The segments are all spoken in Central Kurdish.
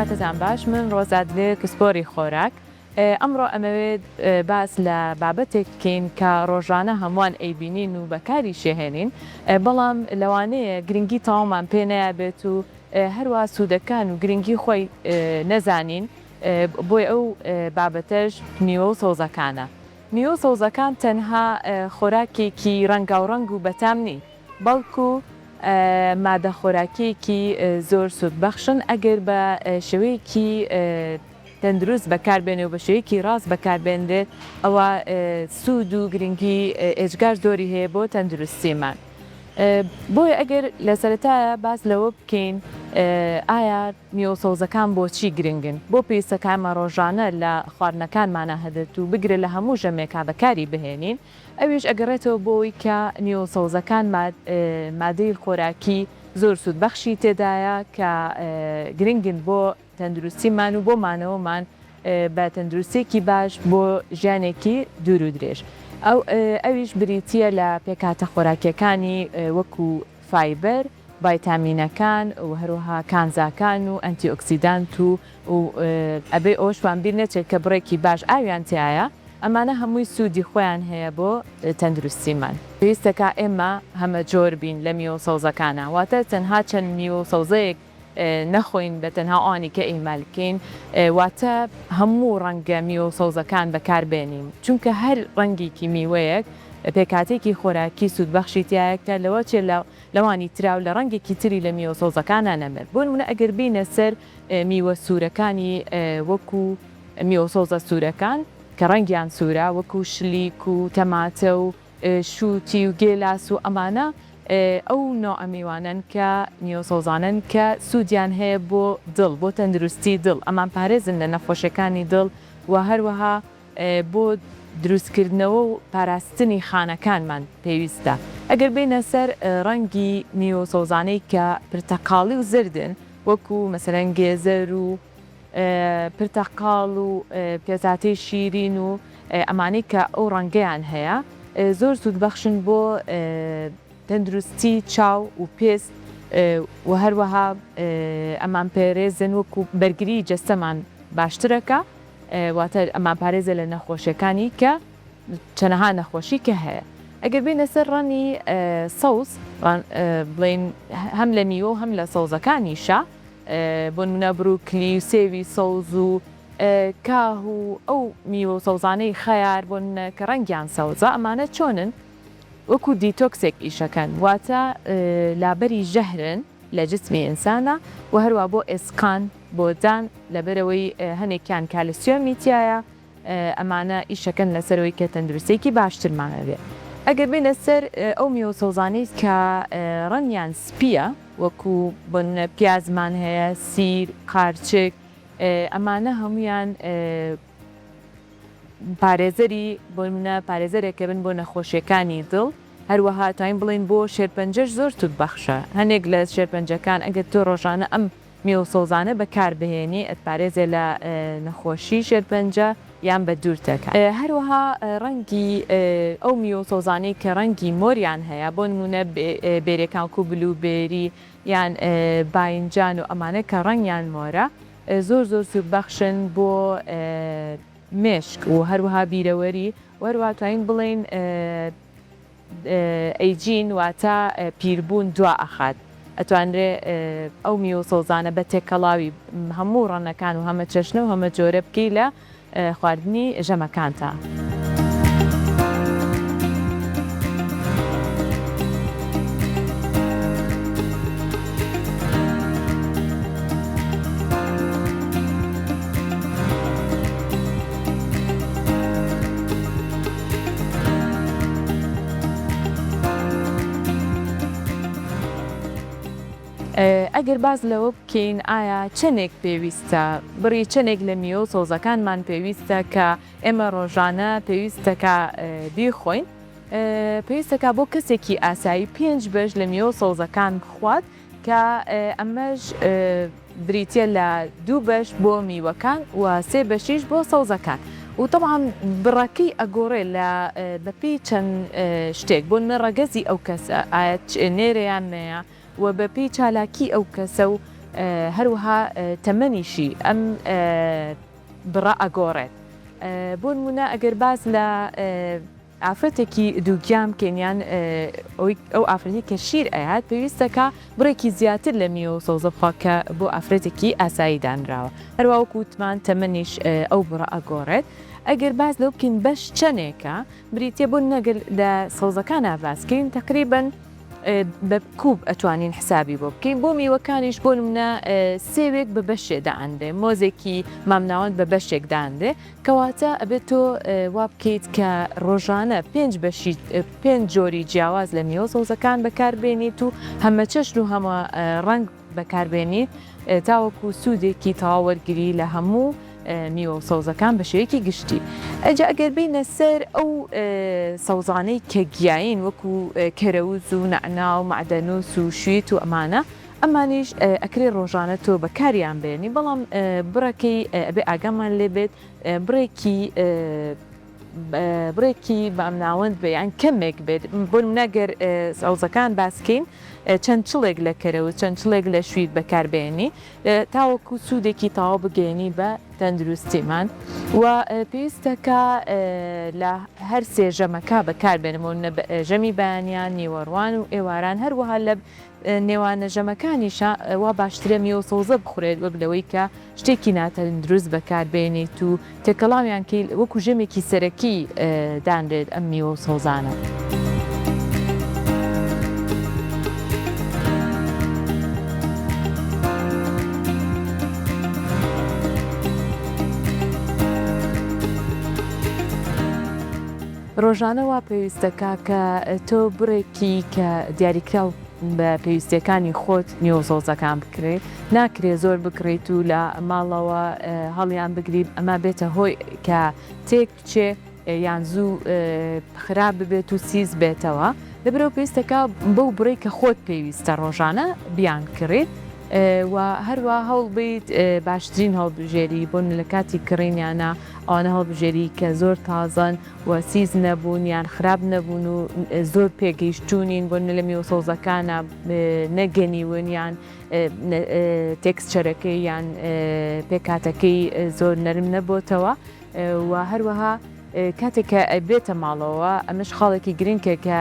کاتتان باش من ڕۆزا دلێر پسپۆری خۆراک ئەمڕۆ ئەمەوێت باس لە بابەتێک بکەین کە ڕۆژانە هەمووان ئەیبینین و بەکاریشێهێنین بەڵام لەوانەیە گرنگی تەواومان پێ نەیابێت و هەروا سوودەکان و گرنگی خۆی نەزانین بۆیە ئەو بابەتەش میوە و سەوزەکانە. میوە و سەوزەکان تەنها خۆراکێکی ڕەنگاوڕەنگ و بەتام نین، بەڵکو مادە خۆراکییەکی زۆر سوودبەخشن ئەگەر بە شێوەیەکی تەندروست بەکاربێنێ و بە شێوەیەکی ڕاست بەکاربێنرێت ئەوا سوود و گرنگی ئێجگار زۆری هەیە بۆ تەندروستیمان. بۆیە ئەگەر لە سەرەتایە باس لەوە بکەین ئایا میوە و سەوزەکان بۆچی گرنگن؟ بۆ پێویستە کە ئێمە ڕۆژانە لە خواردنەکانمانا هەبێت و بگرە لە هەموو ژەمێکا بەکاری بهێنین، ئەویش ئەگەڕێتەوە بۆ ئەوەی کە میوە و سەوزەکان مادەی خۆراکی زۆر سوودبەخشی تێدایە کە گرنگن بۆ تەندروستیمان و بۆ مانەوەمان بە تەندروستیەکی باش بۆ ژیانێکی دوور و درێژ. ئەویش بریتییە لە پێکهاتە خۆراکیەکانی وەکو فایبەر، ڤایتامینەکان و هەروەها کانزاکان و ئەنتی ئۆکسیدانت و و ئەبێ ئەوەشمان بیر نەچێت کە بڕێکی باش ئاویان تیایە ئەمانە هەمووی سوودی خۆیان هەیە بۆ تەندروستیمان. پێویستەکا ئێمە هەمەجۆر بین لە میوە و سەوزەکانا واتە تەنها چەند میوە و سەوزەیەک نەخۆین بە تەنها ئەوانی کە ئیهمال بکەین واتە هەموو ڕەنگە میوە و سەوزەکان بەکار بێنین چونکە هەر ڕەنگێکی میوەیەک پێکهاتەیەکی خۆراکی سوودبەخشی تیایە کە لەوە چێ لە لەوانی ترا و لە ڕەنگێکی تری لە میوە سەوزەکانا نەمێت بۆ نمونە ئەگەر بێینە سەر میوە سوورەکانی وەکو میوە سەوزە سوورەکان کە ڕەنگیان سوورە وەکو شلیک و تەماتە و شووتی و گێلاس و ئەمانە ئەو نەوعە میوانەن کە میوە سەوزانەن کە سوودیان هەیە بۆ دڵ بۆ تەندروستی دڵ ئەمان پارێزن لە نەخۆشیەکانی دڵ و هەروەها بۆ دروستکردنەوە و پاراستنی خانەکانمان پێویستە. ئەگەر بێینە سەر ڕەنگی میوە و سەوزانەی کە پرتەقاڵی و زەردن وەکو مەسەلەن گێزەر و پرتەقاڵ و پێزاتەی شیرین و ئەمانەی کە ئەو ڕەنگەیان هەیە زۆر سوودبەخشن بۆ تەندروستی چاو و پێست و هەروەها ئەمانپێرێزن وەکو بەرگری جەستەمان باشترەکە. واتە ئەمانپارێزێ لە نەخۆشیەکانی کە چەنەها نەخۆشی کە هەیە ئەگەر بێینە سەر ڕەنی سەوز بڵێین هەم لە میوە و هەم لە سەوزەکانیشا بۆ نمونە بروکلی و سێوی سەوز و کاه و ئەو میوە و سەوزانەی خەیار بۆ نمونە کە ڕەنگیان سەوزە ئەمانە چۆنن وەکو دیتۆکسێک ئیشەکەن واتە لابەری ژەهرن لە جسمی ئینسانا و هەروا بۆ ئێسقان بۆ دان لەبەرئەوەی هەنێکیان کالسیۆمی تیایە ئەمانە ئیشەکەن لەسەرەوەی کە تەندروستیەکی باشترمان هەبێ ئەگەر بێینە سەر ئەو میوە سەوزانەی کە ڕەنگیان سپیە وەکو بۆ نمونە پیازمان هەیە سیر قارچک ئەمانە هەموویان پارێزەری بۆ نمونە پارێزەرێکە بن بۆ نەخۆشیەکانی دڵ هەروەها توانین بڵێین بۆ شێرپەنجەش زۆر سوودبەخشە هەنێک لە شێرپەنجەکان ئەگەر تۆ ڕۆژانە ئەم میوە و سەوزانە بەکاربهێنی ئەتپارێزێ لە نەخۆشی شێرپەنجە یان بە دوور دەکات. هەروەها ڕەنگی ئەو میوە و سەوزانەی کە ڕەنگی مۆریان هەیە بۆ نموونە بێریەکان وەکو بلوبێری یان باینجان و ئەمانە کە ڕەنگیان مۆرە زۆر زۆر سوودبەخشن بۆ مێشک و هەروەها بیرەوەری و هەروەها توانین بڵێین aging واتە پیربوون دوا ئەخات ئەتوانرێ ئەو میوە و سەوزانە بە تێکەڵاوی هەموو ڕەنەکان و هەمە چەشنە و هەمە جۆرە بکەی لە خواردنی ژەمەکانتا. ئەگەر باس لەوە بکەین ئایا چەندێک پێویستە بڕی چەندێک لە میوە و سەوزەکانمان پێویستە کە ئێمە ڕۆژانە پێویستە کە بیخۆین پێویستە کە بۆ کەسێکی ئاسایی پێنج بەش لە میوە و سەوزەکان بخوات کە ئەمەش بریتیە لە دوو بەش بۆ میوەکان و سێ بەشیش بۆ سەوزەکان و تەبعەن بڕەکەی ئەگۆڕێ لە بەپێی چەند شتێک بۆ نمونە ڕەگەزی ئەو کەسە ئایا نێرە یان مێیە و بەپێی چالاکی ئەو کەسە و. هەروەها تەمەنیشی ئەم بڕە ئەگۆڕێت. بۆ نموونە ئەگەر باس لە ئافرەتێکی دووگیان بکەین یان ئەو ئافرەتی کە شیر ئەیات پێویستە کە بڕێکی زیاتر لە میوە و سەوزە بخوا کە بۆ ئافرەتێکی ئاسایی دانراوە. هەروا وەکو وتمان تەمەنیش ئەو بڕە ئەگۆڕێت. ئەگەر باس لەوە بکەین بەش چەنێکە بریتیە بۆ نمونە گەر لە سەوزەکانا باس کەین تەقریبەن بە کوب ئەتوانین حسابی بۆ بکەین بۆ میوەکانیش بۆ نمونە سێوێک بە بەشێ دائەنرێ مۆزێکی مامناوەند بە بەشێک دانرێ کەواتە ئەبێت تۆ وا بکەیت کە ڕۆژانە پێنج بەشی پێنج جۆری جیاواز لە میوە سەوزەکان بەکاربێنیت و هەمەچەشن و هەمە ڕەنگ بەکاربێنیت تاوەکو سوودێکی تەواو وەرگری لە هەموو میوە و سەوزەکان بە شێوەیەکی گشتی. ئەجا ئەگەر بێینە سەر ئەو سەوزانەی کە گیایین وەکو کەرەوز و نەعنا و مەعدەنوس و شویت و ئەمانە، ئەمانیش ئەکرێ ڕۆژانە تۆ بەکاریان بێنی بەڵام بڕەکەی ئەبێ ئاگامان لێ بێت بڕێکی بڕێکی مامناوەند بێ یان کەمێک بێت بۆ نمونە گەر سەوزەکان باس کەین چەند چڵێک لە کەرەوز چەند چڵێک لە شویت بەکاربێنی تاوەکو سوودێکی تەواو بگەیەنی بە تەندروستیمان و پێویستە کە لە هەر سێ ژەمەکە بەکاربێنم بۆ نمونە ژەمی بەیانیان نیوەڕوان و ئێواران هەروەها لە نێوانە ژەمەکانیشا وا باشترە میوە و سەوزە بخورێت وەک لەوەی کە شتێکی ناتەندروست بەکاربێنیت و تێکەڵاویان کەی وەکو ژەمێکی سەرەکی دانرێت ئەم میوە و سەوزانە. ڕۆژانە وا پێویستە کاکە تۆ بڕێکی کە دیاریکراو بە پێویستیەکانی خۆت میوە و سەوزەکان بکڕی، ناکرێ زۆر بکڕیت و لە ماڵەوە هەڵیان بگری ئەمە بێتە هۆی کە تێک بچێ یان زوو خراپ ببێت و سیس بێتەوە لەبەرئەوە پێویستە کە بەو بڕەی کە خۆت پێویستە ڕۆژانە بیان کڕیت و هەروا هەوڵ بەیت باشترین هەڵبژێری بۆ لە کاتی کڕینیانە ئەوانە هەڵبژێری کە زۆر تازەن و سیس نەبوون یان خراپ نەبوون و زۆر پێگەیشتوو نین بۆ لە میوە سەوزەکانە نەگەنیون یان texture ەکەی یان پێکهاتەکەی زۆر نەرم نەبۆتەوە و هەروەها کاتێک کە بێتە ماڵەوە ئەمەش خاڵێکی گرنگە کە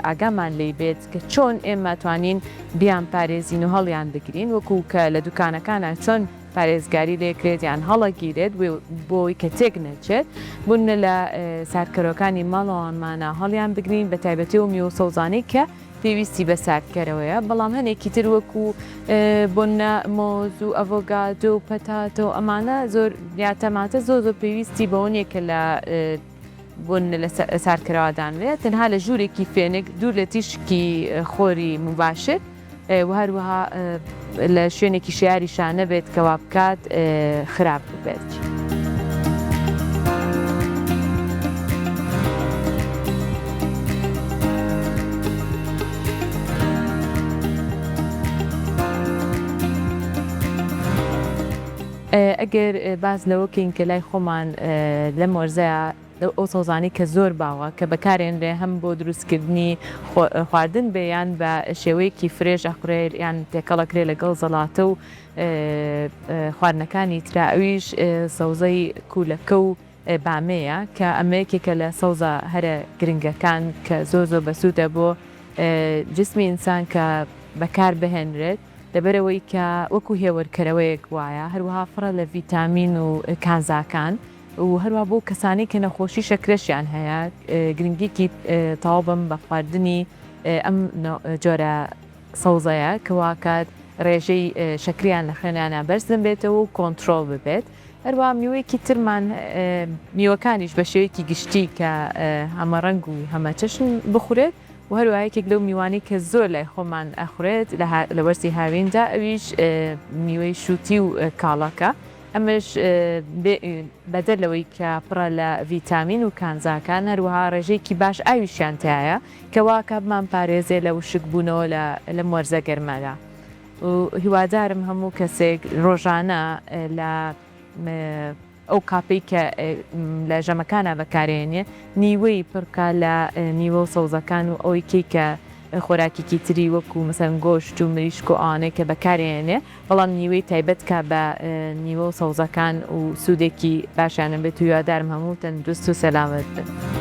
ئاگامان لێی بێت کە چۆن ئێمە توانین بیان پارێزین و هەڵیان بگرین وەکو کە لە دوکانەکانە چۆن پارێزگاری لێکرێت یان هەڵەگیرێت بۆی کە تێک نەچێت بونە لە ساردکەرەوەکانی ماڵەوانمانە هەڵیان بگرین بە تایبەتی و میوە سەوزانەی کە پێویستی بە ساردکەرەوەیە بەڵام هەنێکی تر وەکو بۆنە مۆز و ئەڤۆگادۆ و پەتاتە و ئەمانە زۆر یا تەماتە زۆر زۆر پێویستی بەوە نییە کە لە بۆن لە ساردکەرەوە دانرێت تەنها لە ژوورێکی فێنک دوور لە تیشکی خۆری موباشر و هەروەها لە شوێنێکی شیاریشا نەبێت کە وا بکات خراپ ببێت. ئەگەر باس لەوە کەین کە لای خۆمان لەم وەرزەیا ئەو سەوزانەی کە زۆر باوە کە بەکارێنرێ هەم بۆ دروستکردنی خواردن بێ یان بە شێوەیەکی fresh ئەخورێ یان تێکەڵ ئەکرێ لەگەڵ زەڵاتە و خواردنەکانی ترا ئەویش سەوزەی کوولەکە و بامێیە کە ئەمە یەکێکە لە سەوزە هەرە گرنگەکان کە زۆر زۆر بەسوودە بۆ جسمی ئینسان کە بەکار بهێنرێت لەبەرئەوەی کە وەکو هێورکەرەوەیەک وایە هەروەها پڕە لە ڤیتامین و کانزاکان و هەروەها بۆ کەسانەی کە نەخۆشی شەکرەشیان هەیە گرنگیەکی تەواو بەم بە خواردنی ئەم جۆرە سەوزەیە کە واکات ڕێژەی شەکریان لە خوێنیانا بەرز نەبێتەوە و کۆنترۆڵ ببێت هەروەها میوەیەکی ترمان میوەکانیش بە شێوەیەکی گشتی کە هەمە ڕەنگ و هەمە چەشن بخورێت و هەروەها یەکێک لەو میوانەی کە زۆر لای خۆمان ئەخورێت لە وەرزی هاویندا ئەویش میوەی شووتی و کاڵەکە ئەمەش بەدەر لەوەی کە پڕە لە ڤیتامین و کانزاکان هەروەها ڕێژەیەکی باش ئاویشیان تیایە کە واکا بمانپارێزێ لە وشکبوونەوە لە لەم وەرزە گەرمەدا و هیوادارم هەموو کەسێک ڕۆژانە لە ئەو قاپەی کە لە ژەمەکانا بەکارێنێ نیوەی پڕ بکا لە میوە و سەوزەکان و ئەوەی کەی کە. خۆراکێکی تری وەکو مەسەلەن گۆشت و مریشک و ئەوانەی کە بەکارێنێ بەڵام نیوەی تایبەت کا بە نیوە و سەوزەکان و سوودێکی باشیان بێت و هیوادارم هەموو تەندروست و سەلامەت بن.